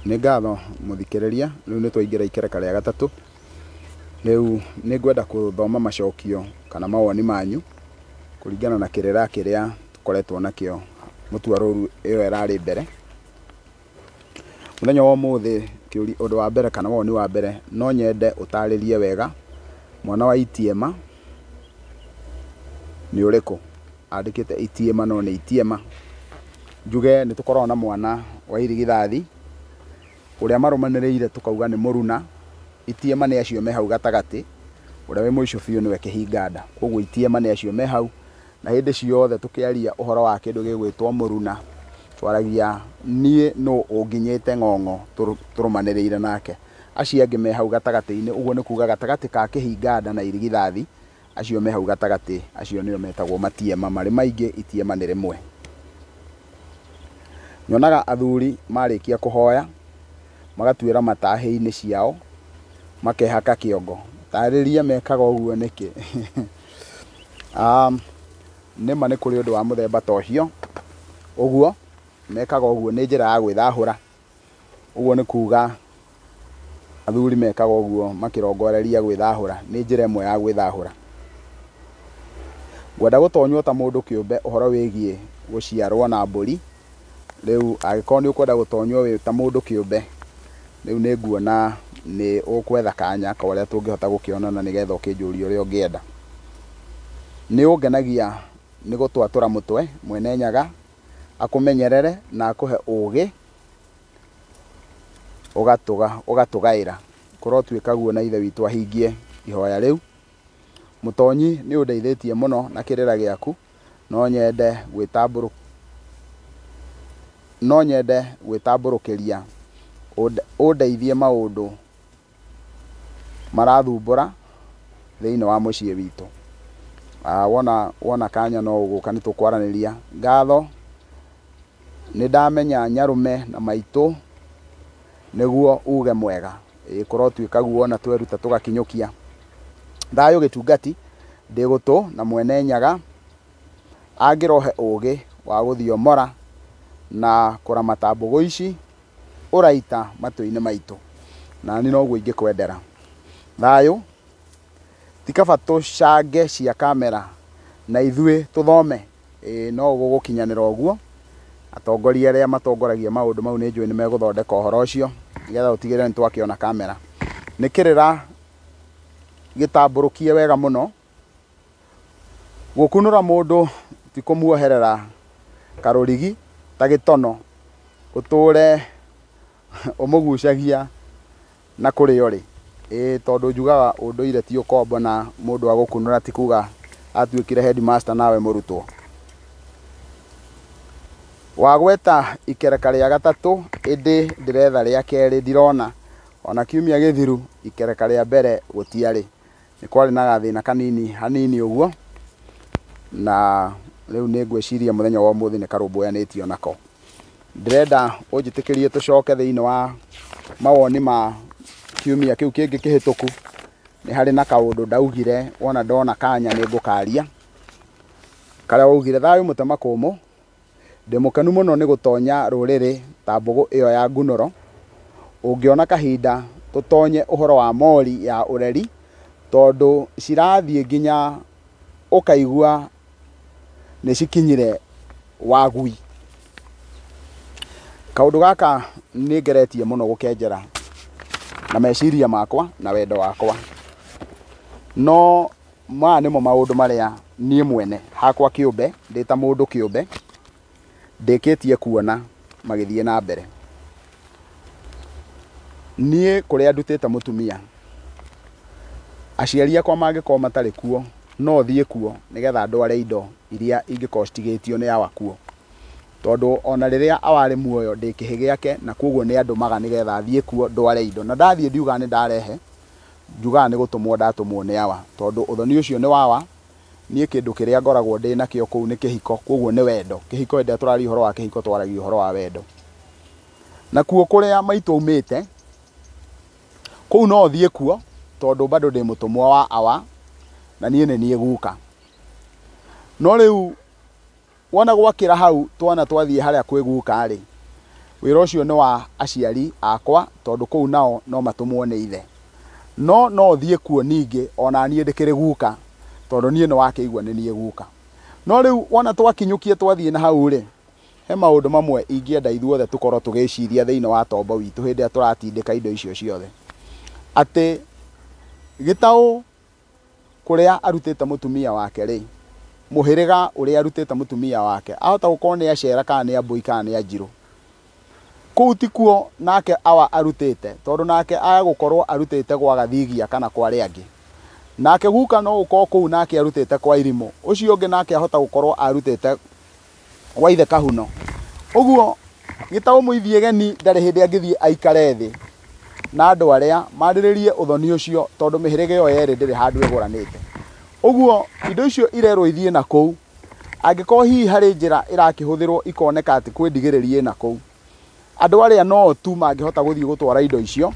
Nĩ ngatho mũthikĩrĩria, rĩu nĩ twaingĩra ikereka rĩa gatatũ. Rĩu nĩ ngwenda gũthoma macokio kana mawoni manyu kũringana na kĩrĩra kĩrĩa tũkoretwo nakĩo mũtuarũru ĩyo ĩrarĩ mbere. Mũthenya wa ũmũthĩ ũndũ wa mbere kana woni wa mbere, no nyende ũtarĩrie wega mwana wa itiema nĩ ũrĩkũ? Andĩkĩte itiema no nĩ itiema. Njuge nĩ tũkoragwo na mwana wa irigithathi, ũrĩa marũmanĩrĩire tũkauga nĩ mũruna, itiema nĩ acio me hau gatagatĩ, ũrĩa wĩ mũico biũ nĩwe kĩhinganda. Koguo itiema nĩ acio me hau, na hĩndĩ ciothe tũkĩaria ũhoro wa kĩndũ gĩgwĩtwo mũruna, twaragia niĩ nũ ũnginyĩte ng'ong'o tũrũmanĩrĩire nake. Acio angĩ me hau gatagatĩ-inĩ, ũguo nĩ kuga gatagatĩ ka kĩhinganda na irigithathi, acio me hau gatagatĩ, acio nĩo metagwo matiema, marĩ maingĩ itiema nĩ rĩmwe. Nyonaga athuri marĩkia kũhoya, magatuĩra mata hĩ-inĩ ciao, makehaka kĩongo. Tarĩria mekaga ũguo nĩkĩ? Nĩma nĩ kũrĩ ũndũ wa mũthemba ta ũcio, ũguo mekaga ũguo nĩ njĩra ya gwĩthahũra. Ũguo nĩ kuga athuri mekaga ũguo makĩrongoreria gwĩthahũra, nĩ njĩra ĩmwe ya gwĩthahũra. Ngwenda gũtonywo ta mũndũ kĩũmbe ũhoro wĩgiĩ gũciarwo na mbũri. Rĩu angĩkorwo nĩ ũkwenda gũtonywo wĩ ta mũndũ kĩũmbe, rĩu nĩ nguona nĩ ũkwetha kanya ka ũrĩa tũngĩhota gũkĩonana nĩgetha ũkĩnjũrie ũrĩa ũngĩenda. Nĩ ũngenagia nĩ gũtwatũra mũtwe Mwene Nyaga akũmenyerere na akũhe ũgĩ ũgatũgaĩra. Kũrotuĩka guo na Ithe witũ ahingie ihoya rĩu. Mũtonyi nĩ ũndeithĩtie mũno na kĩrĩra gĩaku, no nyende gwĩtambũrũkĩria ũndeithie maũndũ marathumbũra thĩinĩ wa mũciĩ witũ. Wona kanya no ũgũka nĩ tũkwaranĩria. Ngatho nĩ ndamenya nyarũme na maitũ nĩguo uge mwega. Ĩĩ kũrotuĩka guo na tweruta tũgakinyũkia. Thayũ gĩtungati, ndĩ gũtũ na Mwene Nyaga angĩrohe ũgĩ wa gũthiomora na kũramata mbũgũ ici ũraita matũ-inĩ maitũ. Nani noguo ingĩkwendera. Thayũ, ti kaba tũcange cia kamera na ithuĩ tũthome. Ĩĩ no gũgũkinyanĩra ũguo. Atongoria arĩa matongoragia maũndũ mau nĩ njũĩ nĩ megũthondeka ũhoro ũcio nĩgetha tũtigĩrĩre nĩ twakĩona kamera. Nĩ kĩrĩra gĩtambũrũkie wega mũno. Gũkunũra mũndũ ti kũmuoherera karũrigi ta gĩtono, ũtũre ũmũgucagia na kũrĩa ũrĩ. Ĩĩ tondũ njugaga ũndũire ti ũkombo na mũndũ agũkunũra ti kuga atuĩkire headmaster nawe mũrutwo. Wagweta ikereka rĩa gatatũ ĩndĩ ndĩretha rĩa kerĩ ndirona. Ona kiumia gĩthiru ikereka rĩa mbere gũtiarĩ. Nĩ kwarĩ na gathĩna kanini hanini ũguo, na rĩu nĩ ngwĩciria mũthenya wa ũmũthĩ nĩ karũmbũyanĩtio nako. Ndĩrenda ũnjĩtĩkĩrie tũcoke thĩinĩ wa mawoni ma kiumia kĩu kĩngĩ kĩhĩtũku. Nĩ harĩ na kaũndũ ndaugire wona ndona kanya nĩ ngũkaria. Karĩa waugire, thayũ mũtema kũmũ, ndĩ mũkenu mũno nĩ gũtonya rũrĩrĩ ta mbũgũ ĩyo ya ngunũro. Ũngĩona kahinda tũtonye ũhoro wa mori ya ũreri, tondũ cirathiĩ nginya ũkaigua nĩ cikinyire wagui. Kaũndũ gaka nĩ ngeretie mũno gũkenjera na meciria makwa na wendo wakwa. No maya nĩmo maũndũ marĩa niĩ mwene hakwa kĩũmbe, ndĩ ta mũndũ kĩũmbe, ndĩkĩtie kuona magĩthiĩ na mbere. Niĩ kũrĩa ndutĩte mũtumia, aciari akwa mangĩkorwo matarĩ kuo, no thiĩ kuo nĩgetha ndware indo iria ingĩkorwo citigĩtio nĩ awa kuo. Tondũ ona rĩrĩa awa arĩ muoyo ndĩ kĩhĩ gĩake, na koguo nĩ andũmaga nĩgetha thiĩ kuo ndware indo. Na ndathiĩ ndiugaga nĩ ndarehe, njugaga nĩ gũtũmwo ndatũmwo nĩ awa. Tondũ ũthoni ũcio nĩ wawa, niĩ kĩndũ kĩrĩa ngoragwo ndĩ nakĩo kũu nĩ kĩhiko, koguo nĩ wendo. Kĩhiko hĩndĩ ĩrĩa tũraria ũhoro wa kĩhiko twaragia ũhoro wa wendo. Nakuo kũrĩa maitũ aumĩte, kũu no thiĩ kuo, tondũ bado ndĩ mũtũmwo wa awa, na niĩ nĩ niĩ guka. No rĩu wona gwakĩra hau twana twathiĩ harĩa kwĩ guka rĩ, Wĩra ũcio nĩ wa aciari akwa tondũ kũu nao no matũmwo nĩ ithe. No no thiĩ kuo ningĩ ona niĩ ndĩkĩrĩ guka, tondũ niĩ nĩ wakĩigua nĩ niĩ guka. No rĩu wona twakinyũkia twathiĩ na hau rĩ, he maũndũ mamwe ingĩenda ithuothe tũkorwo tũgĩciria thĩinĩ wa tombo witũ hĩndĩ ĩrĩa tũratindĩka indo icio ciothe. Atĩ Gĩtaũ kũrĩa arutĩte mũtumia wake rĩ, mũhĩrĩga ũrĩa arutĩte mũtumia wake, ahota gũkorwo nĩ acera kana nĩ ambũi kana nĩ anjirũ. Kũu tikuo nake awa arutĩte, tondũ nake agũkorwo arutĩte gwa Gathigia kana kwa arĩa angĩ. Nake guka no gũkorwo kũu nake arutĩte kwa Irimũ, ũcio ũngĩ nake ahota gũkorwo arutĩte gwa ithe Kahuno. Ũguo Gĩtaũ Mũithiegeni ndarĩ hĩndĩ angĩthiĩ aikare thĩ na andũ arĩa marĩrĩrie ũthoni ũcio, tondũ mĩhĩrĩga ĩyo yerĩ ndĩrĩ handũ ĩgũranĩte. Ũguo indo icio irerwo ithiĩ na kũu, angĩkorwo hihi harĩ njĩra ĩrakĩhũthĩrwo ikoneka atĩ kwĩ ndigĩrĩri ĩna kũu, andũ arĩa no tu mangĩhota gũthiĩ gũtwara indo icio,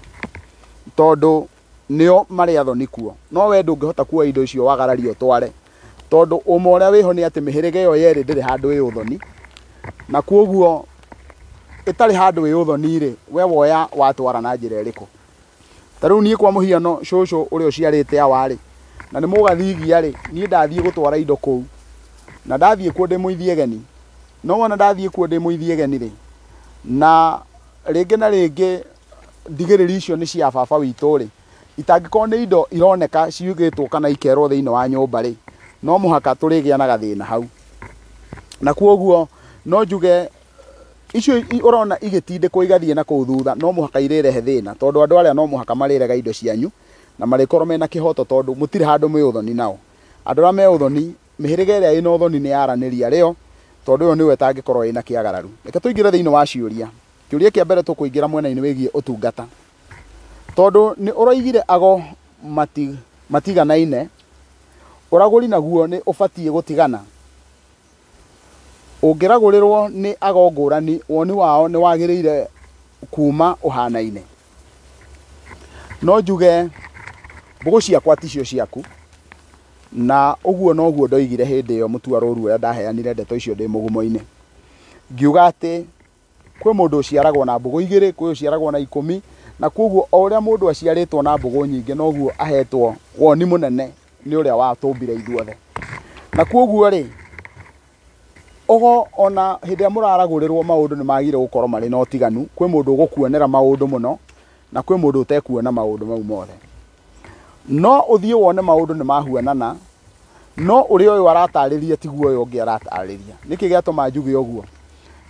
tondũ nĩo marĩ athoni kuo. No we ndũngĩhota kuoya indo icio wagararie ũtware, tondũ ũma ũrĩa wĩho nĩ atĩ mĩhĩrĩga ĩyo yerĩ ndĩrĩ handũ ĩ ũthoni, na kwoguo ĩtarĩ handũ ĩ ũthoni rĩ, we woya watwara na njĩra ĩrĩkũ? Ta rĩu niĩ kwa mũhiano cũcũ ũrĩa ũciarĩte awa rĩ, na nĩ Mũgathigia rĩ, niĩ ndathiĩ gũtwara indo kũu, na ndathiĩ kuo ndĩ Mũithiegeni. No wona ndathiĩ kuo ndĩ Mũithiegeni rĩ, na rĩngĩ na rĩngĩ ndigĩrĩri icio nĩ cia baba witũ rĩ, itangĩkorwo nĩ indo ironeka ciugĩtwo kana ikerwo thĩinĩ wa nyũmba rĩ, no mũhaka tũrĩgĩa na gathĩna hau. Na kwoguo no njuge icio ũrona igĩtindĩkwo igathiĩ na kũu thutha, no mũhaka irĩrehe thĩna, tondũ andũ arĩa no mũhaka marĩrega indo cianyu na marĩkorwo mena kĩhoto, tondũ mũtirĩ handũ mwĩ ũthoni nao. Andũ arĩa me ũthoni, mĩhĩrĩga ĩrĩa ĩna ũthoni nĩ yaranĩria rĩo, tondũ ĩyo nĩyo ĩtangĩkorwo ĩna kĩagararu. Reke tũingĩre thĩinĩ wa ciũria. Kĩũria kĩa mbere tũkũingĩra mwena-inĩ wĩgiĩ ũtungata, tondũ nĩ ũroigire ago matiganaine, ũragũri naguo nĩ ũbatiĩ gũtigana. Ũngĩragũrĩrwo nĩ ago ngũrani, woni wao nĩ wagĩrĩire kuma ũhanaine. No njuge mbũgũ ciakwa ticio ciaku, na ũguo noguo ndoigire hĩndĩ ĩyo mũtua rũru ũrĩa ndaheanire ndeto icio ndĩ mũgumo-inĩ. Ngiuga atĩ kwĩ mũndũ ũciaragwo na mbũgũ igĩrĩ, kwĩ ũciaragwo na 10, na kwoguo o ũrĩa mũndũ aciarĩtwo na mbũgũ nyingĩ noguo ahetwo woni mũnene nĩ ũrĩa watũmbire ithuothe. Na kwoguo rĩ, ũgo ona hĩndĩ ĩrĩa mũraragũrĩrwo maũndũ nĩ magire gũkorwo marĩ na ũtiganu. Kwĩ mũndũ ũgũkuonera maũndũ mũno na kwĩ mũndũ ũtekuona maũndũ mau mothe. No ũthiĩ wone maũndũ nĩ mahuanana, no ũrĩa ũyũ aratarĩria tiguo ũyũ ũngĩ aratarĩria. Nĩkĩ gĩatũma njuge ũguo?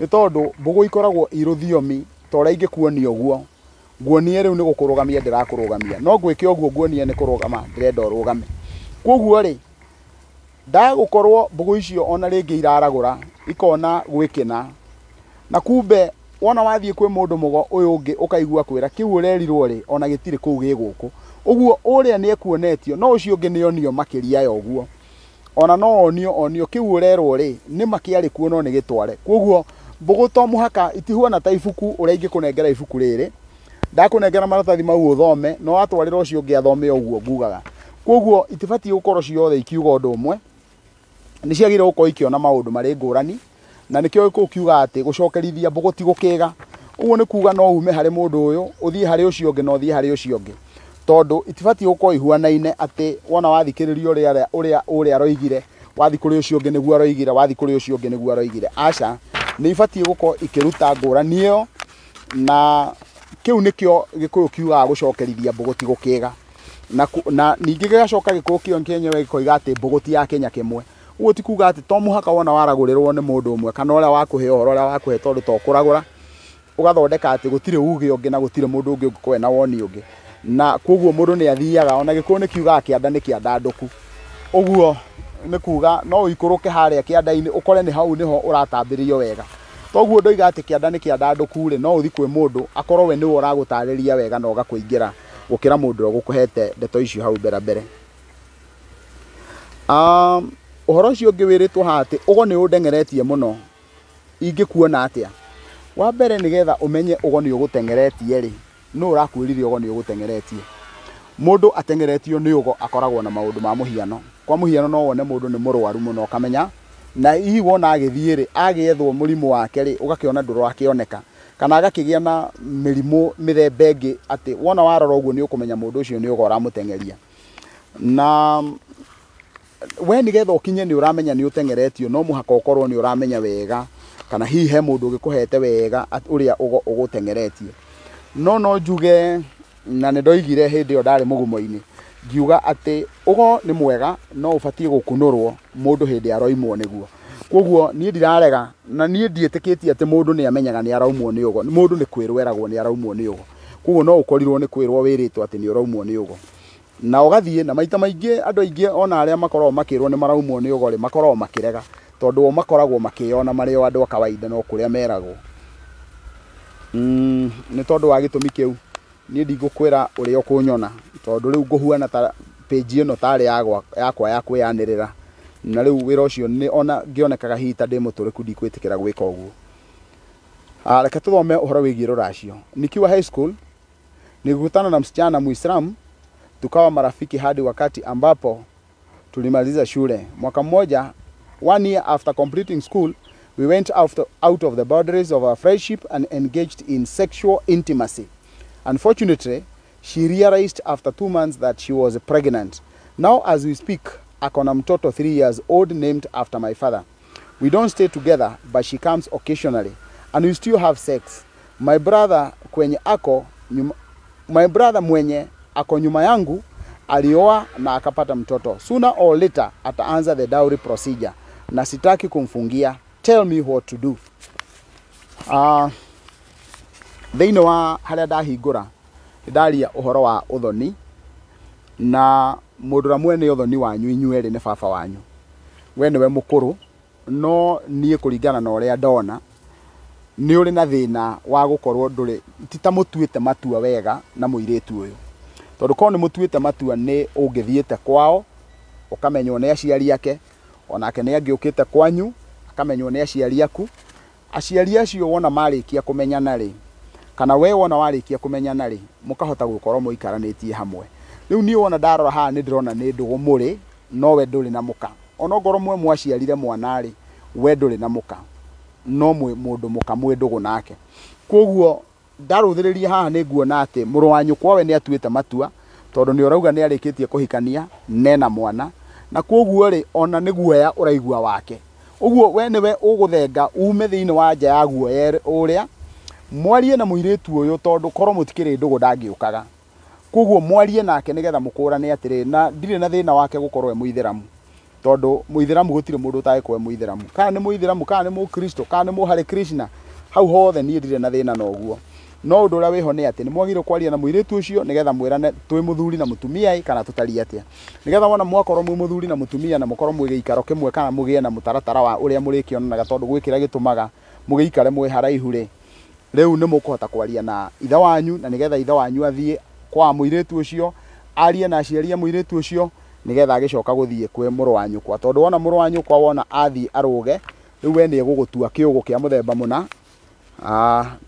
Nĩ tondũ mbũgũ ikoragwo i rũthiomi ta ũrĩa ingĩkuonia ũguo, nguonie rĩu nĩ gũkũrũgamia ndĩrakũrũgamia, no ngwĩke ũguo nguonie nĩ kũrũgama ndĩrenda ũrũgame. Kwoguo rĩ, ndagũkorwo mbũgũ icio ona rĩngĩ iraragũra ikona gwĩkĩna, na kumbe wona wathiĩ kwĩ mũndũ mũgo ũyũ ũngĩ ũkaigua kwĩra kĩu ũrerirwo rĩ, ona gĩtirĩ kũu gĩ gũkũ. Ũguo ũrĩa nĩ ekuonetio, no ũcio ũngĩ nĩ onio makĩria ya ũguo. Ona no onio onio kĩu ũrerwo rĩ, nĩ makĩarĩ kuo no nĩ gĩtware. Kwoguo mbũgũ to mũhaka itihuana ta ibuku ũrĩa ingĩkũnengera ibuku rĩrĩ, ndakũnengera maratathi mau ũthome, no watwarĩra ũcio ũngĩ athome ũguo ngugaga. Kwoguo itibatiĩ gũkorwo ciothe ikiuga ũndũ ũmwe, nĩ ciagĩrĩirwo gũkorwo ikĩona maũndũ marĩ ngũrani, na nĩkĩo gĩkũyũ kiugaga atĩ gũcokerithia mbũgũ ti gũkĩga. Ũguo nĩ kuga no ume harĩ mũndũ ũyũ ũthiĩ harĩ ũcio ũngĩ na ũthiĩ harĩ ũcio ũngĩ, tondũ itibatiĩ gũkorwo ihuanaine atĩ wona wathikĩrĩria ũrĩa ũrĩa ũrĩa aroigire, wathiĩ kũrĩ ũcio ũngĩ nĩguo aroigire, wathiĩ kũrĩ ũcio ũngĩ nĩguo aroigire. Aca, nĩ ibatiĩ gũkorwo ikĩruta ngũrani ĩyo, na kĩu nĩkĩo gĩkũyũ kiugaga gũcokerithia mbũgũ ti gũkĩga. Na ningĩ gĩgacoka gĩkũyũ kĩo kĩenyewe gĩkoiga atĩ mbũgũ ti ya kĩnya kĩmwe. Ũguo ti kuga atĩ to mũhaka wona waragũrĩrwo nĩ mũndũ ũmwe kana ũrĩa wakũhe ũhoro ũrĩa wakũhe, tondũ to kũragũra, ũgathondeka atĩ gũtirĩ uge ũngĩ na gũtirĩ mũndũ ũngĩ ũngĩkorwo ena woni ũngĩ. Na kwoguo mũndũ nĩ athiaga, ona gĩkũyũ nĩ kiugaga kĩanda nĩ kĩandandũku. Ũguo nĩ kuga no ũikũrũke harĩa kĩanda-inĩ ũkore nĩ hau nĩho ũratambĩrĩrio wega. Toguo ndoiga atĩ kĩanda nĩ kĩandandũku rĩ, no ũthiĩ kwĩ mũndũ akorwo we nĩwe ũragũtarĩria wega na ũgakũingĩra gũkĩra mũndũ ũrĩa ũgũkũhete ndeto icio hau mbere mbere. Ũhoro ũcio ũngĩ wĩrĩtwo haha atĩ ũgo nĩ ũndengeretie mũno, ingĩkuona atĩa? Wa mbere nĩgetha ũmenye ũgo nĩ ũgũtengeretie rĩ, nũ ũrakwĩrire ũgo nĩ ũgũtengeretie? Mũndũ atengeretio nĩ ũgo akoragwo na maũndũ ma mũhiano. Kwa mũhiano no wone mũndũ nĩ mũrwaru mũno ũkamenya, na hihi wona agĩthiĩ rĩ, agĩethwo mũrimũ wake rĩ, ũgakĩona ndũrakĩoneka. Kana agakĩgĩa na mĩrimũ mĩthemba ĩngĩ atĩ wona warora ũguo nĩ ũkũmenya mũndũ ũcio nĩ ũgo ũramũteng'eria. Na we nĩgetha ũkinye nĩ ũramenya nĩ ũteng'eretio, no mũhaka ũkorwo nĩ ũramenya wega, kana hihi he mũndũ ũgĩkũhete wega ũrĩa ũgũteng'eretie. No njuge, na nĩ ndoigire hĩndĩ ĩyo ndarĩ mũgumo-inĩ, ngiuga atĩ ũgo nĩ mwega no ũbatiĩ gũkunũrwo mũndũ hĩndĩ aroimwo nĩguo. Koguo niĩ ndirarega na niĩ ndiĩtĩkĩtie atĩ mũndũ nĩ amenyaga nĩ araumwo nĩ ũgo. Mũndũ nĩ kwĩrwo eragwo nĩ araumwo nĩ ũgo. Koguo no ũkorirwo nĩ kwĩrwo wĩrĩtwo atĩ nĩ ũraumwo nĩ ũgo. Na ũgathiĩ, na maita maingĩ andũ aingĩ ona arĩa makoragwo makĩrwo nĩ maraumwo nĩ ũgo rĩ, makoragwo makĩrega, tondũ o makoragwo makĩyona marĩ o andũ a kawaida no kũrĩa meragwo. Nĩ tondũ wa gĩtũmi kĩu niĩ ndigũkwĩra ũrĩa ũkũnyona, tondũ rĩu ngũhuana ta page ĩno tarĩ yakwa ya kwĩyanĩrĩra, na rĩu wĩra ũcio nĩ ona ngĩonekaga hihi ta ndĩ mũtũrĩku ndikwĩtĩkĩra gwĩka ũguo. Reke tũthome ũhoro wĩgiĩ rũracio. Nikiwa high school nilikutana na msichana Muislamu, tukawa marafiki hadi wakati ambapo tulimaliza shule. Mwaka mmoja, 1 year after completing school, we went out of the boundaries of our friendship and engaged in sexual intimacy. Unfortunately, she realized after 2 months that she was pregnant. Now as we speak, akona mtoto 3 years old named after my father. We don't stay together, but she comes occasionally and we still have sex. My brother kwenye ako nyuma, my brother mwenye ako nyuma yangu alioa na akapata mtoto. Sooner or later ataanza the dowry procedure na sitaki kumfungia. Tell me what to do. Thĩinĩ wa harĩa ndahingũra ndaria ũhoro wa ũthoni, na mũndũ ũrĩa mwene ũthoni wanyu inyuĩ erĩ nĩ baba wanyu. We nĩwe mũkũrũ, no niĩ kũringana na ũrĩa ndona nĩ ũrĩ na thĩna wa gũkorwo ndũrĩ ti ta mũtuĩte matua wega na mũirĩtu ũyũ. Tondũ korwo nĩ mũtuĩte matua nĩ ũngĩthiĩte kwao ũkamenywo nĩ aciari ake, onake nĩ angĩũkĩte kwanyu akamenywo nĩ aciari aku. Aciari acio wona marĩkia kũmenyana rĩ, kana we wona warĩkia kũmenyana rĩ, mũkahota gũkorwo mũikaranĩtie hamwe. Rĩu niĩ wona ndarora haha nĩ ndĩrona nĩ ndũgũ mũrĩ, no we ndũrĩ na mũka. Ona ongorwo mwe mwaciarire mwana rĩ, we ndũrĩ na mũka, no mwĩ mũndũ mũka mwĩ ndũgũ nake. Koguo ndarũthĩrĩria haha nĩ nguona atĩ mũrũ wa nyũkwa we nĩ atuĩte matua, tondũ nĩ ũrauga nĩ arĩkĩtie kũhikania nena mwana, na koguo rĩ ona nĩ guoya ũraigua wake. Ũguo we nĩwe ũgũthenga ume thĩinĩ wa nja ya guoya ũrĩa mwarie na mũirĩtu ũyũ, tondũ korwo mũtikĩrĩ ndũgũ ndangĩũkaga. Koguo mwarie nake nĩgetha mũkũrane atĩrĩ, na ndirĩ na thĩna wake gũkorwo e mũithĩramu, tondũ mũithĩramu gũtirĩ mũndũ ũtangĩkorwo e mũithĩramu, kana nĩ mũithĩramu, kana nĩ mũkristo, kana nĩ mũhare Krishna, hau hothe niĩ ndirĩ na thĩna na ũguo. No ũndũ ũrĩa wĩho nĩ atĩ nĩ mwagĩrĩirwo kwaria na mũirĩtu ũcio nĩgetha mwĩrane twĩ mũthuri na mũtumia ĩ kana tũtariĩ atĩa, nĩgetha wona mwakorwo mwĩ mũthuri na mũtumia na mũkorwo mwĩ gĩikaro kĩmwe kana mũgĩe na mũtaratara wa ũrĩa mũrĩkĩonanaga, tondũ gwĩ kĩrĩa gĩtũmaga mũgĩikare mwĩ haraihu rĩ, rĩu nĩ mũkũhota kwaria na ithe wanyu, na nĩgetha ithe wanyu athiĩ kwa mũirĩtu ũcio arie na aciari a mũirĩtu ũcio, nĩgetha agĩcoka gũthiĩ kwĩ mũrũ wa nyũkwa. Tondũ wona mũrũ wa nyũkwa wona athiĩ arũge, rĩu we nĩ egũgũtua kĩũgũ kĩa mũthemba mũna,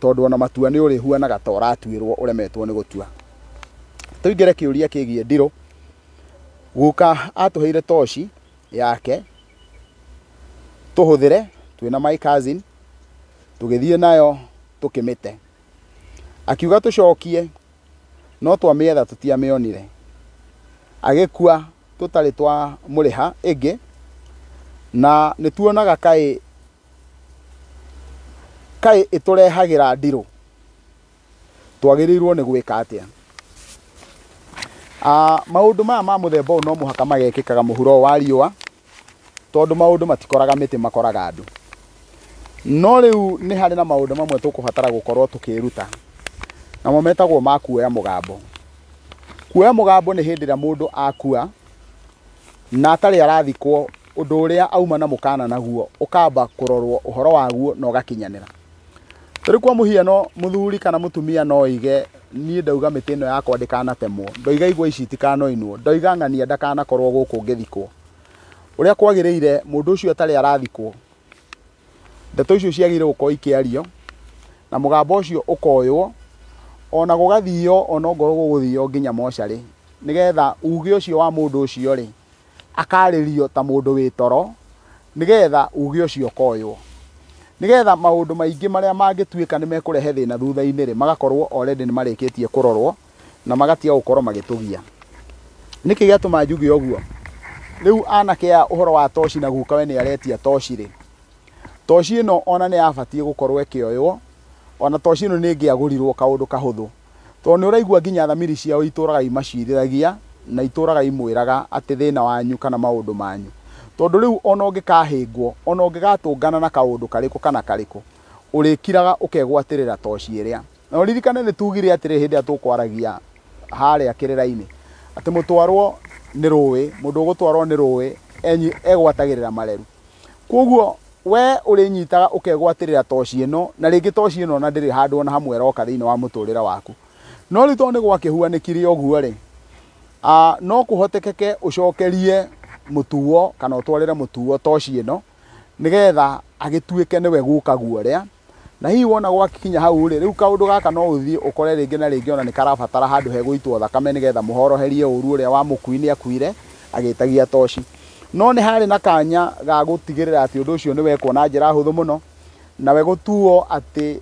tondũ ona matua nĩ ũrĩhuanaga ta ũratuĩrwo ũremetwo nĩ gũtua. Tũingĩre kĩũria kĩgiĩ ndirũ. Guka atũheire toci yake tũhũthĩre twĩna my cousin, tũgĩthiĩ nayo tũkĩmĩte. Akiuga tũcokie, no twamĩetha tũtiamĩonire. Agĩkua tũtarĩ twamũrĩha ĩngĩ, na nĩ tuonaga kaĩ ĩtũrehagĩra ndirũ. Twagĩrĩirwo nĩ gwĩka atĩa? Maũndũ maya ma mũthemba ũyũ no mũhaka magekĩkaga mũhuro wa riũa, tondũ maũndũ matikoraga mĩtĩ, makoraga andũ. No rĩu nĩ harĩ na maũndũ mamwe tũkũbatara gũkorwo tũkĩruta, namo metagwo ma kuoya mũgambo. Kuoya mũgambo nĩ hĩndĩ ĩrĩa mũndũ akua na atarĩ arathikwo, ũndũ ũrĩa auma na mũkana naguo ũkamba kũrorwo ũhoro waguo na ũgakinyanĩra. Rĩu kwa mũhiano mũthuri kana mũtumia no oige niĩ ndauga mĩtĩ ĩno yakwa ndĩkanatemwo, ndoiga igwa ici itikanoinwo, ndoiga ng'ania ndakanakorwo gũkũ ngĩthikwo. Ũrĩa kwagĩrĩire mũndũ ũcio atarĩ arathikwo, ndeto icio ciagĩrĩirwo gũkorwo ikĩario na mũgambo ũcio ũkoywo, ona gũgathio ona ongorwo gũgũthio nginya mocarĩ, nĩgetha uge ũcio wa mũndũ ũcio rĩ akarĩrio ta mũndũ wĩ toro, nĩgetha uge ũcio ũkoywo. Nĩgetha maũndũ maingĩ marĩa mangĩtuĩka nĩ mekũrehe thĩna thutha-inĩ rĩ, magakorwo already nĩ marĩkĩtie kũrorwo na magatiga gũkorwo magĩtũgia. Nĩkĩ gĩatũma njuge ũguo? Rĩu anake aya ũhoro wa toci na guka we nĩ aretia toci rĩ, toci ĩno ona nĩ yabatiĩ gũkorwo ĩkĩoywo, ona toci ĩno nĩ ĩngĩagũrirwo kaũndũ kahũthũ. Tondũ nĩ ũraigua nginya thamiri ciao itũraga imacirithagia na itũraga imwĩraga atĩ thĩna wanyu kana maũndũ manyu. Tondũ rĩu ona ũngĩkahĩngwo, ona ũngĩgatũngana na kaũndũ karĩkũ kana karĩkũ, ũrĩkiraga ũkegwatĩrĩra toci ĩrĩa. Na ũririkane nĩ tugire atĩrĩ hĩndĩ ĩrĩa tũkwaragia harĩa kĩrĩra-inĩ, atĩ mũtwarwo nĩ rũĩ, mũndũ ũgũtwarwo nĩ rũĩ egwatagĩrĩra mareru. Koguo we ũrĩnyitaga ũkegwatĩrĩra toci ĩno, na rĩngĩ toci ĩno ona ndĩrĩ handũ ona hamwe ĩroka thĩinĩ wa mũtũrĩre waku. No rĩu tondũ nĩ gwakĩhuanĩkire ũguo rĩ, no kũhotekeke ũcokerie mũtuo kana ũtwarĩre mũtuo toci ĩno nĩgetha agĩtuĩke nĩwe gukaguo ũrĩa. Na hihi wona gwakinya hau rĩ, rĩu kaũndũ gaka no ũthiĩ ũkore rĩngĩ na rĩngĩ ona nĩ karabatara handũ hegũitwo thakame nĩgetha mũhoroherie ũru ũrĩa wa mũkui nĩ akuire agĩtagia toci. No nĩ harĩ na kanya ga gũtigĩrĩra atĩ ũndũ ũcio nĩ wekwo na njĩra hũthũ mũno, nawe gũtuo atĩ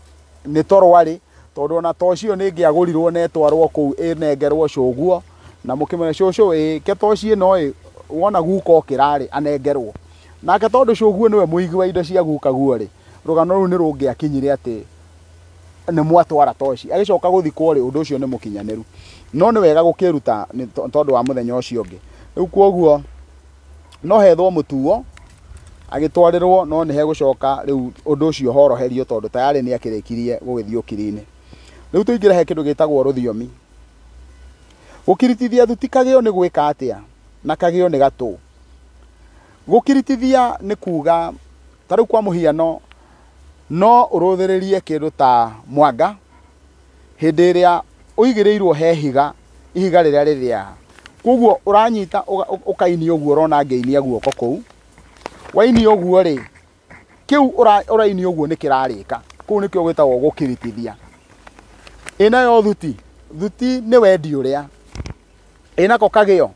nĩ toro arĩ, tondũ ona toci ĩyo nĩ ĩngĩagũrirwo na ĩtwarwo kũu ĩnengerwo cũguo, na mũkĩmwĩre cũcũ ĩ ke toci ĩno ĩ, wona guka okĩra rĩ, anengerwo. Nake tondũ cũguo nĩwe mũigi wa indo cia gukaguo rĩ, rũgano rũu nĩ rũngĩakinyire atĩ nĩ mwatwara toci. Agĩcoka gũthikwo rĩ, ũndũ ũcio nĩ mũkinyanĩru. No nĩ wega gũkĩruta nĩ tondũ wa mũthenya ũcio ũngĩ. Rĩu koguo no hethwo mũtuo agĩtwarĩrwo, no nĩ hegũcoka rĩu ũndũ ũcio ũhoroherio tondũ tayarĩ nĩ akĩrĩkirie gũgĩthiĩ ũkiri-inĩ. Rĩu tũingĩre he kĩndũ gĩtagwo rũthiomi. Gũkiritithia thuti kagĩo nĩ gwĩka atĩa? Na kagĩo nĩ gatũ. Gũkiritithia nĩ kuga, ta rĩu kwa mũhiano, no ũrũthĩrĩrie kĩndũ ta mwanga hĩndĩ ĩrĩa ũigĩrĩirwo he ihiga, ihiga rĩrĩa rĩthĩaga. Koguo ũranyita ũkainia ũguo ũrona ngĩinia guoko kũu. Wainia ũguo rĩ, kĩu ũrainia ũguo nĩ kĩrarĩka. Kũu nĩkĩo gwĩtagwo gũkiritithia. Ĩ nayo thuti, thuti nĩ wendi ũrĩa. Ĩ nako kagĩo,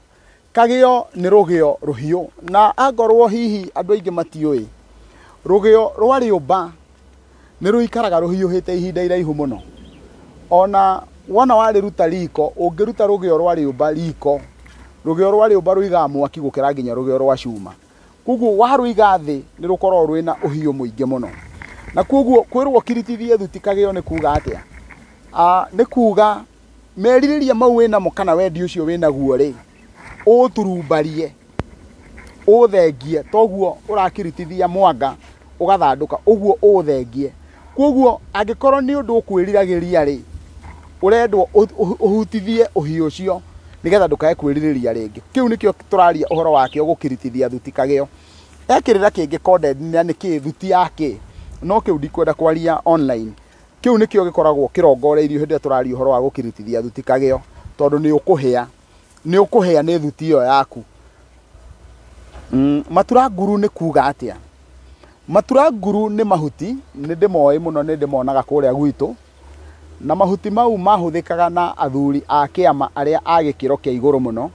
kagĩo nĩ rũgĩo rũhiũ. Na angorwo hihi andũ aingĩ matiũĩ, rũgĩo rwa rĩũmba nĩ rũikaraga rũhiũhĩte ihinda iraihu mũno. Ona wona warĩruta riko, ũngĩruta rũgĩo rwa rĩũmba riko, rũgĩo rwa rĩũmba rũigaga mwaki gũkĩra nginya rũgĩo rwa cuma. Koguo warũiga thĩ nĩ rũkoragwo rwĩna ũhiũ mũingĩ mũno. Na koguo kwĩrwo ũkiritithie thuti kagĩo nĩ kuga atĩa? Nĩ kuga merirĩria mau wĩnamo kana wendi ũcio wĩnaguo rĩ, ũũturumbarie, ũũthengie, toguo ũrakiritithia mwanga ũgathandũka, ũguo ũũthengie. Koguo angĩkorwo nĩ ũndũ ũkwĩriragĩria rĩ, ũrendwo ũhutithie ũhiũ ũcio nĩgetha ndũkae kwĩrirĩria rĩngĩ. Kĩu nĩkĩo tũraria ũhoro wakĩo gũkiritithia thuti kagĩo. He kĩrĩra kĩngĩ coded na nĩ kĩ thuti ya kĩ, no kĩu ndikwenda kwaria online. Kĩu nĩkĩo gĩkoragwo kĩrongoreirio hĩndĩ ĩrĩa tũraria ũhoro wa gũkiritithia thuti kagĩo, tondũ nĩ ũkũhĩa, nĩ ũkũhĩa nĩ thuti ĩyo yaku. Matura nguru nĩ kuga atĩa? Matura nguru nĩ mahuti, nĩ ndĩmoĩ mũno, nĩ ndĩmonaga kũrĩa gwitũ. Na mahuti mau mahũthĩkaga na athuri a kĩama arĩa a gĩkĩro kĩa igũrũ mũno,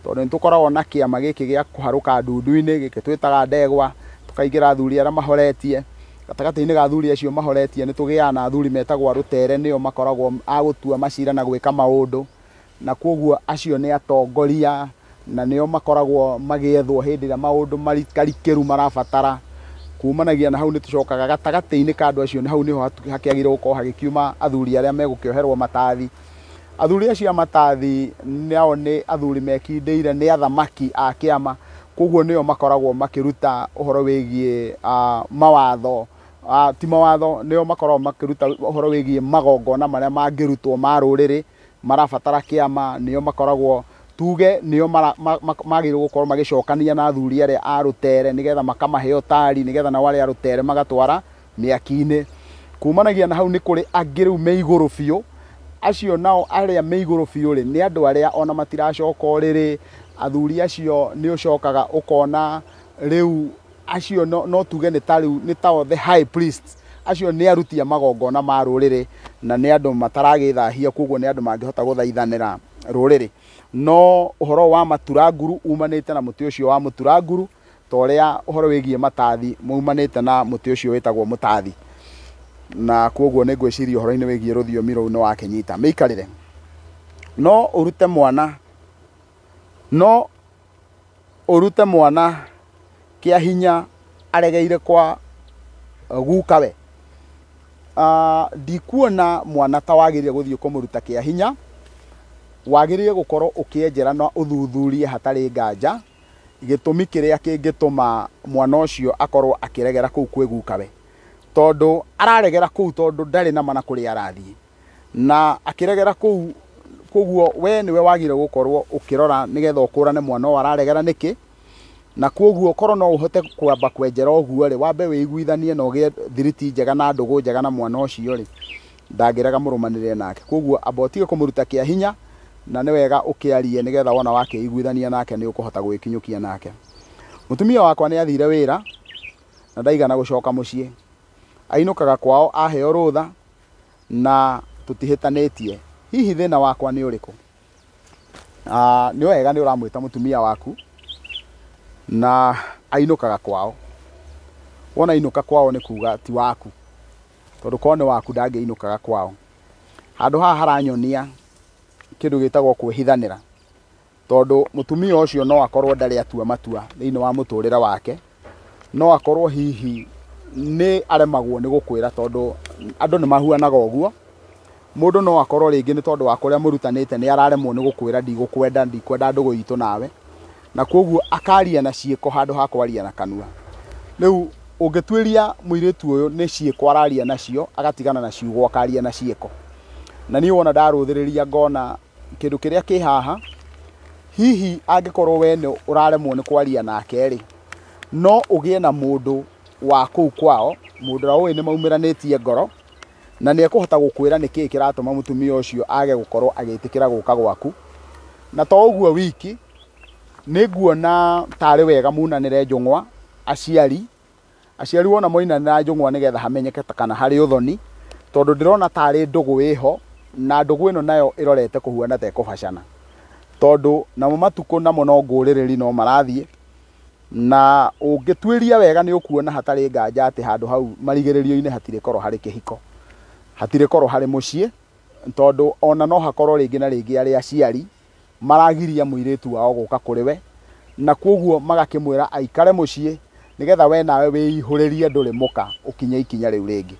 tondũ nĩ tũkoragwo na kĩama gĩkĩ gĩa kũharũka ndundu-inĩ, gĩkĩ twĩtaga ndegwa, tũkaingĩra athuri arĩa mahoretie. Gatagatĩ-inĩ ga athuri acio mahoretie nĩ tũgĩaga na athuri metagwo a rũtere, nĩo makoragwo a gũtua macira na gwĩka maũndũ. Na koguo acio nĩ atongoria na nĩo makoragwo magĩethwo hĩndĩ ĩrĩa maũndũ marikarikĩru marabatara. Kumanagia na hau nĩ tũcokaga gatagatĩ-inĩ ka andũ acio, nĩ hau nĩho hakĩagĩrĩirwo gũkorwo hagĩkiuma athuri arĩa megũkĩoherwo matathi. Athuri acio a matathi nao nĩ athuri mekindĩire, nĩ athamaki a kĩama, koguo nĩo makoragwo makĩruta ũhoro wĩgiĩ mawatho, ti mawatho, nĩo makoragwo makĩruta ũhoro wĩgiĩ magongona marĩa mangĩrutwo ma rũrĩrĩ, marabatara kĩama, nĩo makoragwo tuge nĩo magĩrĩirwo gũkorwo magĩcokania na athuri arĩa a rũtere nĩgetha makamahe ũtari, nĩgetha nao arĩa a rũtere magatwara mĩaki-inĩ. Kumanagia na hau nĩ kũrĩ angĩ rĩu me igũrũ biũ, acio nao arĩa me igũrũ biũ rĩ, nĩ andũ arĩa ona matiracoka ũrĩrĩ. Athuri acio nĩ ũcokaga ũkona rĩu acio no tuge nĩ ta rĩu, nĩ ta the high priests. Acio nĩ aruti a magongona ma rũrĩrĩ na nĩ andũ mataragĩthahia, koguo nĩ andũ mangĩhota gũthaithanĩra rũrĩrĩ. No ũhoro wa matura nguru umanĩte na mũtĩ ũcio wa mũtura nguru, Ta ũrĩa ũhoro wĩgiĩ matathi maumanĩte na mũtĩ ũcio wĩtagwo mũtathi. Na koguo nĩ ngwĩciria ũhoro-inĩ wĩgiĩ rũthiomi rũu nĩ wakĩnyita. Mĩikarĩre. No ũrute mwana, no ũrute mwana kĩa hinya aregeire kwa gukawe. Ndikuona mwana ta wagĩrĩire gũthiĩ kũmũruta kĩa hinya, wagĩrĩire gũkorwo ũkĩenjera na ũthuthurie hatarĩ nganja gĩtũmi kĩrĩa kĩngĩtũma mwana ũcio akorwo akĩregera kũu kwĩ gukawe. Tondũ araregera kũu tondũ ndarĩ na ma na kũrĩa arathiĩ. Na akĩregera kũu, koguo we nĩwe wagĩrĩire gũkorwo ũkĩrora nĩgetha ũkũrane mwana ũyũ araregera nĩkĩ. Na koguo korwo no ũhote kwamba kwenjera ũguo rĩ, wambe wĩiguithanie na ũgĩe thiriti njega na ndũgũ njega na mwana ũcio rĩ, ndangĩrega mũrũmanĩrĩre nake. Koguo amba ũtige kũmũruta kĩa hinya, na nĩ wega ũkĩarie nĩgetha wona wakĩiguithania nake nĩ ũkũhota gwĩkinyũkia nake. Mũtumia wakwa nĩ athire wĩra na ndaigana gũcoka mũciĩ. Ainũkaga kwao aheo rũtha na tũtihĩtanĩtie. Hihi thĩna wakwa nĩ ũrĩkũ? Nĩ wega nĩ ũramwĩta mũtumia waku na ainũkaga kwao. Wona ainũka kwao nĩ kuga ti waku, tondũ korwo nĩ waku ndangĩinũkaga kwao. Handũ haha haranyonia kĩndũ gĩtagwo kwĩhithanĩra, tondũ mũtumia ũcio no akorwo ndarĩ atua matua thĩinĩ wa mũtũrĩre wake, no akorwo hihi nĩ aremagwo nĩ gũkwĩra tondũ andũ nĩ mahuanaga ũguo. Mũndũ no akorwo rĩngĩ nĩ tondũ wa kũrĩa mũrutanĩte nĩ araremwo nĩ gũkwĩra ndigũkwenda, ndikwenda ndũgũ itũ nawe, na koguo akaria na ciĩko handũ ha kwaria na kanua. Rĩu ũngĩtuĩria mũirĩtu ũyũ nĩ ciĩko araria nacio, agatigana na ciugo akaria na ciĩko. Na niĩ wona ndarũthĩrĩria ngona kĩndũ kĩrĩa kĩ haha, hihi angĩkorwo we nĩ ũraremwo nĩ kwaria nake rĩ, no ũgĩe na mũndũ wa kũu kwao, mũndũ ũrĩa ũĩ nĩ maumĩranĩtie ngoro, na nĩ ekũhota gũkwĩra nĩkĩĩ kĩratũma mũtumia ũcio age gũkorwo agĩtĩkĩra gũka gwaku. Na to ũguo wiki, nĩ nguona tarĩ wega munanĩre njũng'wa aciari. Aciari wona moinanĩra njũng'wa nĩgetha hamenyeke kana harĩ ũthoni, tondũ ndĩrona tarĩ ndũgũ ĩho, na ndũgũ ĩno nayo ĩrorete kũhuana ta ĩkũbacana. Tondũ namo matukũ namo no ngũrĩrĩri no marathiĩ, na ũngĩtuĩria wega nĩ ũkuona hatarĩ nganja atĩ handũ hau marigĩrĩrio-inĩ hatirĩkorwo harĩ kĩhiko, hatirĩkorwo harĩ mũciĩ, tondũ ona no hakorwo rĩngĩ na rĩngĩ arĩ aciari maragiria mũirĩtu wao gũka kũrĩ we, na koguo magakĩmwĩra aikare mũciĩ nĩgetha we nawe wĩihũrĩrie ndũrĩ mũka ũkinye ikinya rĩu rĩngĩ,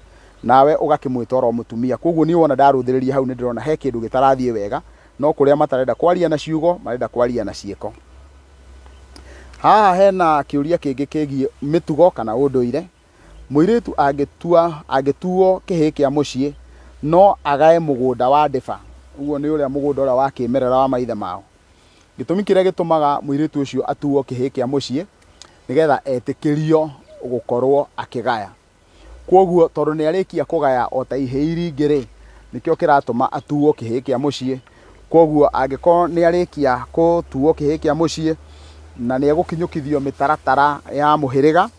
nawe ũgakĩmwĩta oro mũtumia. Koguo niĩ wona ndarũthĩrĩria hau nĩ ndĩrona he kĩndũ gĩtarathiĩ wega, no kũrĩa matarenda kwaria na ciugo marenda kwaria na ciĩko. Haha hena kĩũria kĩngĩ kĩgiĩ mĩtugo kana ũndũire. Mũirĩtu angĩtuo kĩhĩĩ kĩa mũciĩ no agae mũgũnda wa ndĩba, ũguo nĩ ũrĩa mũgũnda ũrĩa wa kĩmerera wa maithe mao. Gĩtũmi kĩrĩa gĩtũmaga mũirĩtu ũcio atuo kĩhĩĩ kĩa mũciĩ nĩgetha etĩkĩrio gũkorwo akĩgaya. Koguo tondũ nĩ arĩkia kũgaya o ta ihĩĩ iria ingĩ rĩ, nĩkĩo kĩratũma atuo kĩhĩĩ kĩa mũciĩ. Koguo angĩkorwo nĩ arĩkia gũtuo kĩhĩĩ kĩa mũciĩ na nĩ egũkinyũkithio mĩtaratara ya mũhĩrĩga,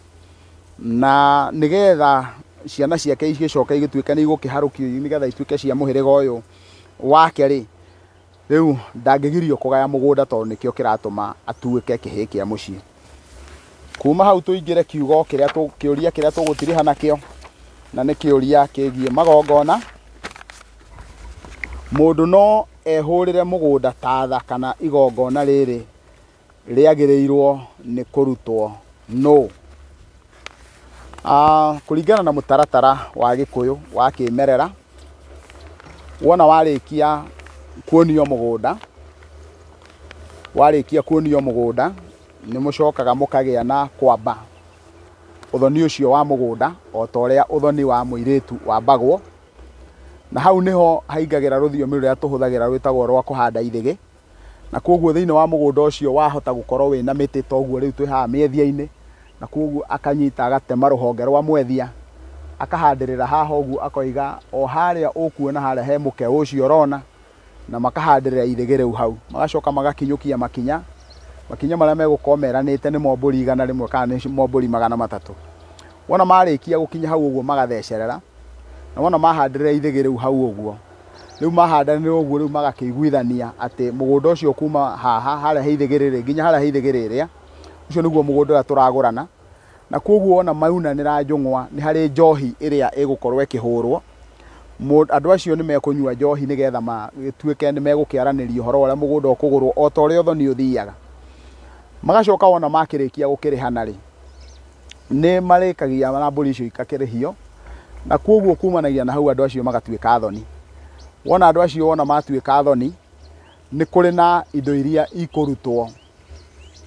na nĩgetha ciana ciake igĩcoke igĩtuĩke nĩ igũkĩharũkio nĩgetha ituĩke cia mũhĩrĩga ũyũ wake rĩ, rĩu ndangĩgirio kũgaya mũgũnda tondũ nĩkĩo kĩratũma atuĩke kĩhĩĩ kĩa mũciĩ. Kuma hau tũingĩre kiugo kĩrĩa kĩũria kĩrĩa tũgũtiriha nakĩo, na nĩ kĩũria kĩgiĩ magongona. Mũndũ no ehũrĩre mũgũnda ta tha kana igongona rĩrĩ rĩagĩrĩirwo nĩ kũrutwo nũ? Kũringana na mũtaratara wa Gĩkũyũ wa kĩmerera, wona warĩkia kuonio mũgũnda, warĩkia kuonio mũgũnda nĩ mũcokaga mũkagĩa na kwamba ũthoni ũcio wa mũgũnda o ta ũrĩa ũthoni wa mũirĩtu wambagwo. Na hau nĩho haingagĩra rũthiomi rũrĩa tũhũthagĩra rwĩtagwo rwa kũhanda ithĩgĩ. Na koguo thĩinĩ wa mũgũnda ũcio wahota gũkorwo wĩna mĩtĩ ta ũguo rĩu twĩ haha mĩethia-inĩ, na koguo akanyita agatema rũhonge rwa mwethia akahandĩrĩra haha ũguo, akoiga o harĩa ũkuona harĩa he mũke ũcio ũrona, na makahandĩrĩra ithĩgĩ rĩu hau. Magacoka magakinyũkia makinya, makinya marĩa megũkorwo meranĩte nĩmo mbũri 100 kana nĩmo mbũri 300. Wona marĩkia gũkinya hau ũguo magathecerera, na wona mahandĩrĩra ithĩgĩ rĩu hau ũguo, rĩu mahandanĩra ũguo rĩu magakĩiguithania atĩ mũgũnda ũcio kuma haha harĩa he ithĩgĩ rĩrĩ nginya harĩa he ithĩgĩ rĩrĩa Ũcio nĩguo mũgũnda ũrĩa tũragũrana. Na koguo wona maunanĩra njũng'wa nĩ harĩ njohi ĩrĩa ĩgũkorwo ĩkĩhũrwo. Andũ acio nĩ mekũnyua njohi nĩgetha magĩtuĩke nĩ megũkĩaranĩria ũhoro wa ũrĩa mũgũnda ũkũgũrwo o ta ũrĩa ũthoni ũthiaga. Magacoka wona makĩrĩkia gũkĩrĩhana rĩ, nĩ marĩkagia na mbũri icio ikakĩrĩhio, na koguo kumanagia na hau andũ acio magatuĩka athoni. Wona andũ acio wona matuĩka athoni, nĩ kũrĩ na indo iria ikũrutwo.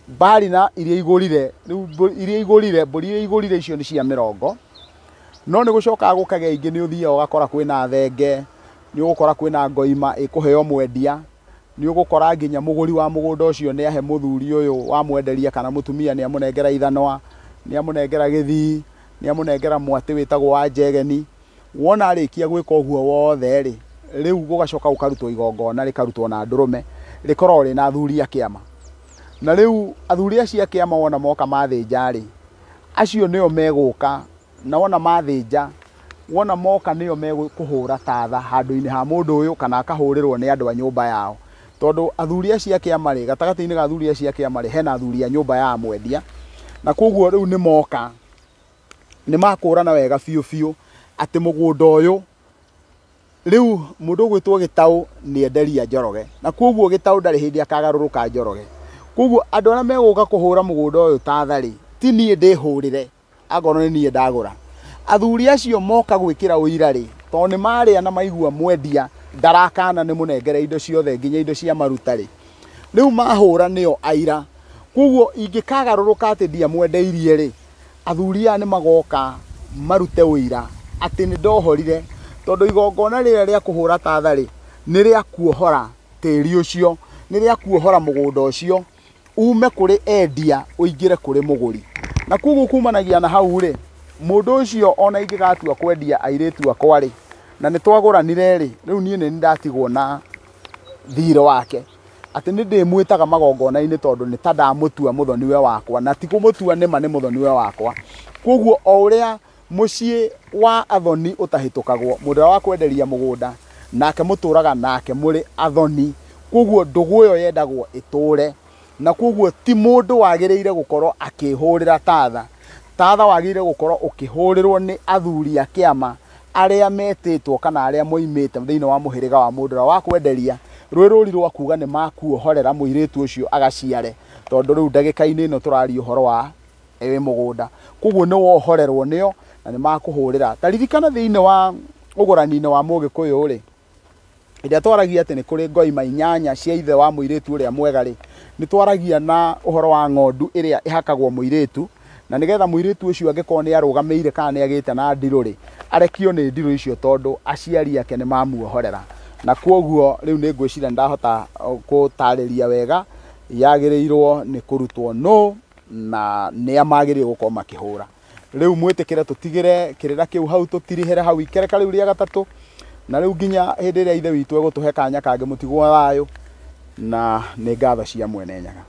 Mbari na iria igũrire, rĩu iria igũrire, mbũri iria igũrire icio nĩ cia mĩrongo, no nĩ gũcokaga gũkagĩa ingĩ nĩ ũthiaga ũgakora kwĩna thenge, nĩ ũgũkora kwĩna ngoima ĩkũheo mwendia, nĩ ũgũkora nginya mũgũri wa mũgũnda ũcio nĩ ahe mũthuri ũyũ wamwenderia kana mũtumia nĩ amũnengera ithanwa, nĩ amũnengera gĩthii, nĩ amũnengera mwatĩ wĩtagwo wa njegeni. Wona arĩkia gwĩka ũguo wothe rĩ, rĩu gũgacoka gũkarutwo igongona rĩkarutwo na ndũrũme, rĩkoragwo rĩna athuri a kĩama. Na rĩu athuri acio a kĩama wona moka mathĩnja rĩ, acio nĩo megũka, na wona mathĩnja, wona moka nĩo megũkũhũra tatha handũ-inĩ ha mũndũ ũyũ kana akahũrĩrwo nĩ andũ a nyũmba yao. Tondũ athuri acio a kĩama rĩ, gatagatĩ-inĩ ga athuri acio a kĩama rĩ, hena athuri a nyũmba ya mwendia. Na koguo rĩu nĩ moka, nĩ makũrana wega biũ biũ atĩ mũgũnda ũyũ rĩu mũndũ ũgwĩtwo Gĩtaũ nĩ enderia Njoroge. Na koguo Gĩtaũ ndarĩ hĩndĩ akagarũrũka Njoroge. Koguo andũ arĩa megũka kũhũra mũgũnda ũyũ tatha rĩ, ti niĩ ndĩhũrĩre, akorwo nĩ niĩ ndagũra. Athuri acio moka gwĩkĩra ũira rĩ, tondũ nĩ marĩa na maigua mwendia ndarakana nĩ mũnengere indo ciothe nginya indo cia maruta rĩ, rĩu mahũra nĩo aira. Koguo ingĩkagarũrũka atĩ ndiamwendeirie rĩ, athuri aya nĩ magoka marute ũira atĩ nĩ ndohorire, tondũ igongona rĩrĩa rĩa kũhũra tatha rĩ, nĩ rĩa kuohora tĩri ũcio, nĩ rĩa kuohora mũgũnda ũcio, ume kũrĩ endia ũingĩre kũrĩ mũgũri. Na koguo kumanagia na hau rĩ, mũndũ ũcio ona ingĩgatua kwendia airĩtu akwa rĩ, na nĩ twagũranire rĩ, rĩu niĩ nĩ ndatigwo na thirĩ wake. Atĩ nĩ ndĩmwĩtaga magongona-inĩ tondũ nĩ ta ndamũtua mũthoniwe wakwa, na ti kũmũtua nĩma nĩ mũthoniwe wakwa. Koguo o ũrĩa mũciĩ wa athoni ũtahĩtũkagwo, mũndũ ũrĩa wa kwenderia mũgũnda, nake mũtũraga nake mũrĩ athoni. Koguo ndũgũ ĩyo yendagwo ĩtũre. Na koguo ti mũndũ wagĩrĩire gũkorwo akĩhũrĩra tatha. Tatha wagĩrĩire gũkorwo ũkĩhũrĩrwo nĩ athuri a kĩama arĩa metĩtwo kana arĩa moimĩte thĩinĩ wa mũhĩrĩga wa mũndũ ũrĩa wa kwenderia, rwĩ rũri rwa kuga nĩ makuohorera mũirĩtu ũcio agaciare, tondũ rĩu ndagĩka-inĩ ĩno tũraria ũhoro wa wĩ mũgũnda. Koguo nĩ wohorerwo nĩo na nĩ makũhũrĩra. Ta ririkana thĩinĩ wa ũgũrani-inĩ wa Mũgĩkũyũ rĩ, ĩrĩa twaragia atĩ nĩ kũrĩ ngoima inyanya cia ithe wa mũirĩtu ũrĩa mwega rĩ, nĩ twaragia na ũhoro wa ng'ondu ĩrĩa ĩhakagwo mũirĩtu, na nĩgetha mũirĩtu ũcio angĩkorwo nĩ arũgamĩire kana nĩ agĩte na ndirũ rĩ, arekio nĩ ndirũ icio tondũ aciari ake nĩ mamuohorera. Na koguo rĩu nĩ ngwĩciria nĩ ndahota gũtarĩria wega yagĩrĩirwo nĩ kũrutwo nũ na nĩa magĩrĩirwo gũkorwo makĩhũra. Rĩu mwĩtĩkĩre tũtigĩre kĩrĩra kĩu hau, tũtirihĩre hau ikereka rĩu rĩa gatatũ, na rĩu nginya hĩndĩ ĩrĩa ithe witũ egũtũhe kanya kangĩ mũtigwo thayũ, na nĩ ngatho cia Mwene Nyaga.